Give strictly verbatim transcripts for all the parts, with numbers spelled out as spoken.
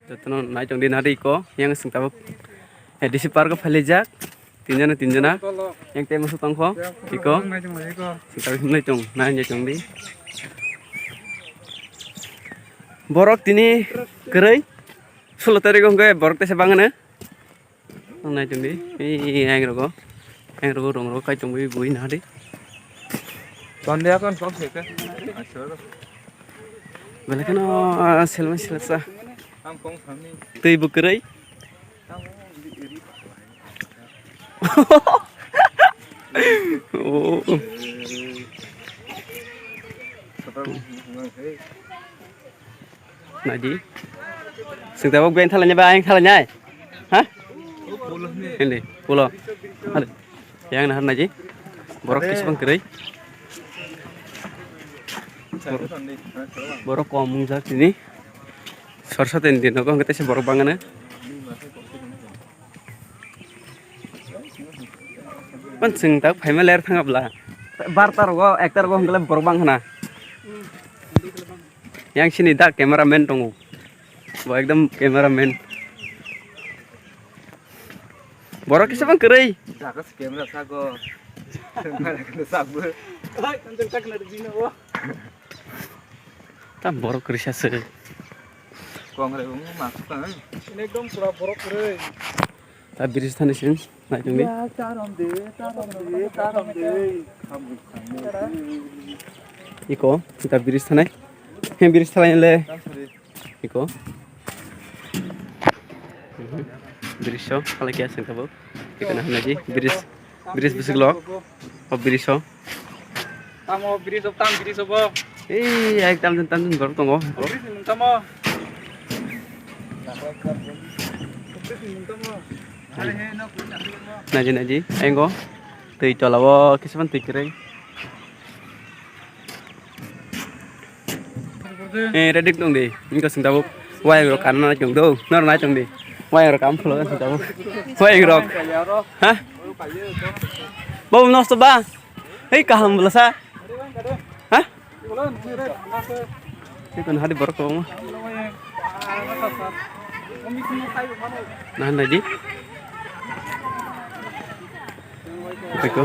Jotono nai tong di nari iko, yang sing tabuk, eh, D C park o phailaijak, tinjana, tinjana, yang tei musu tongkho, iko, sing tabuk himlai tong, nai tong di. Borok tini kwrwi, sulo tarik o hwnkhe borok teisa bangano. Ang nai tong di, ei, ayang rogo, ayang rogo rong rogo kai tongwi bui nahadi. Tonde akon kok seke. Belai kheno, ah, selma selsa. Twi bo kwrwi. Oh. Naidi. Sing tabuk ben thalanya ba, ayang thalanya. Ha? Hindi, pulo. Hadi. Yang nahar naidi. Borok kisbang kwrwi. Borok kom mungjak tini. Sorsa tini din nogo hwnkhe teisa borok bangano. Pan sing tak phaima ler thang abla. Barta rogo, ekta rogo hwnkhe borok bang khna. Yang sini dak cameraman tongo. Bo ekdam cameraman. Borok kisa bang kwrwi. Dak se camera sago. Mara kena sago. Hai, anjal tak na dino. Ta borok kwrwi sa se. Kongre ung ma ka. Ekdom pura borok kwrwi. Ta bridge thani sing, nai tong di. Ya, tarom de, tarom de, tarom de. Iko, ta bridge thanai. He bridge thalai le. Iko. Bridge so, halai kya sing tabo. Iko na hanaji, bridge, bridge bisik lo. O bridge so. Tamo bridge of tam bridge of. Ei, ai tam tam tam borok tongo. Bridge ni mung tamo. Bridge ni mung tamo. Naji naji, engo. Twi tola o kisaman twi kwrwi. Eh, ready tong di. Ingo sing tabuk. Wayang rok kanna tong do. Nor nai tong di. Wayang rok kam phulo sing tabuk. Wayang rok. Ha? Bo nosto ba. Hei, kaham bwlasa. Ha? Tei kono hadi borok kwbangma. Nahan naidi. Tei ko.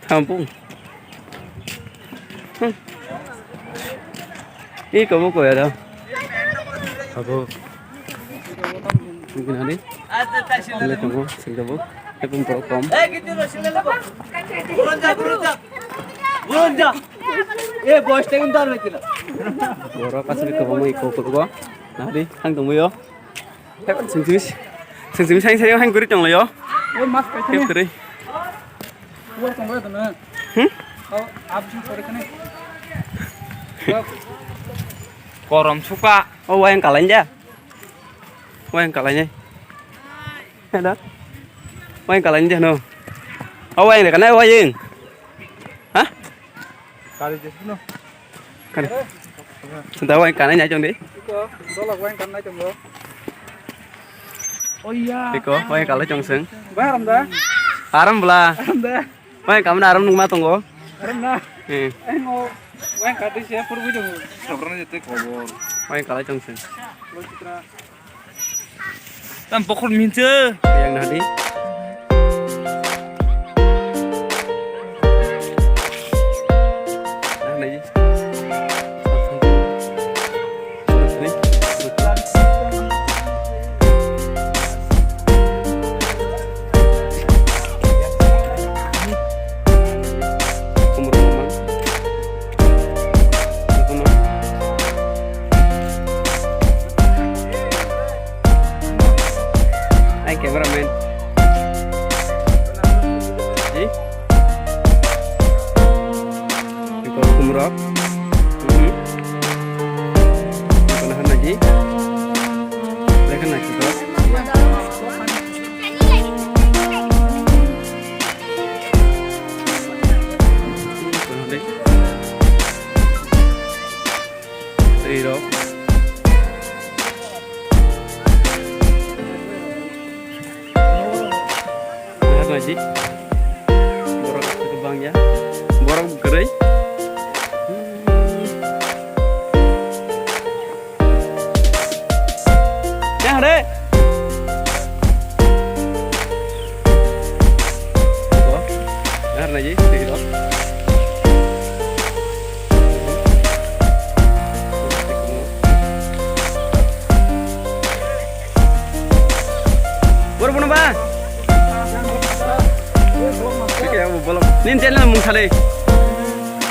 Thampung. Hmm. Ih, kamu kau ya dah? Aku. Mungkin hari. Ini kamu, sing kamu. Aku mau kom. Eh, boys, take him down, like, you know. Borok asli kamu mau ikut, ikut gua. Nah, di, hang tunggu yo. Sengchimi, sengchimi saing saing haing guri tonglaio. O mas kaisa. Kep ni. Kere. Uar tonglaio tongna. Hmm? Au, absing kore kene. Korom suka. O wayang kalain dia. Wayang kalain dia. Ada. Wayang kalain dia no. O wayang de kana wayang. Hah? Kari jesno. Kari. Senta wayang kanai nai chong di. Iko, dolok wayang kanai chong lo. Oh iya. Iko, wayang kalai chong seng. Ba aram da? Aram bla. Aram da. Wayang kamna aram nungma tongo. Aram na. Eh. Engo wayang kati se purbi dong. Sabrana jete kobor. Wayang kalai chong seng. Lo chitra. Tam bokhor minse. Yang nadi. Ai cameraman. Ji? Iko kumrok. Hmm. Iko nahan lagi. Lekan lagi, bro. Iko nahan lagi. Twi rok. Borok aswk kwbang ya. Borok kwrwi. Hmm. Thale.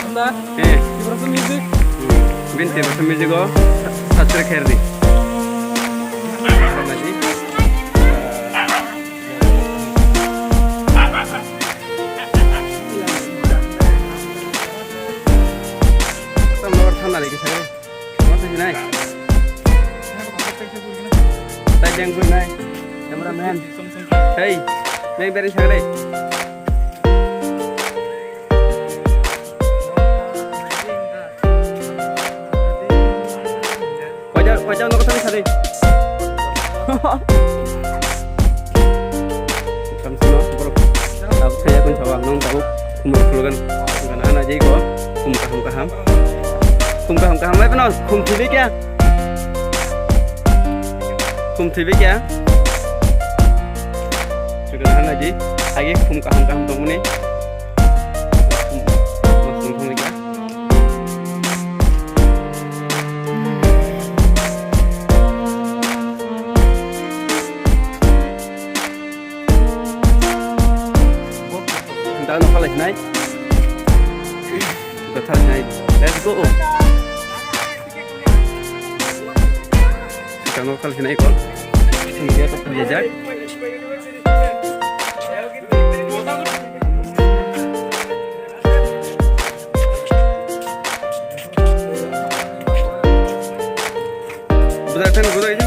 Anda? Eh. Tiprasa music? Bin Tiprasa music o subscribe khair di. Tam nomor thang nari kisa. Nomor thang nai. Tai jeng bui nai. Cameraman. Hey, main beri sagre. Koijak, koijak nogo thani sari. Kamsino, bro. Tabuk saya pun sawa, nong tabuk, kumur kulugan. Gana na jai ko, kum kaham kaham. Kum kaham kaham lai pano, kum thibi kya? Kum thibi kya? Gana na jai, agi kum kaham kaham tong muni. Let's go. Tamo kal hinai ko. India to phai jak. Budai thani budai.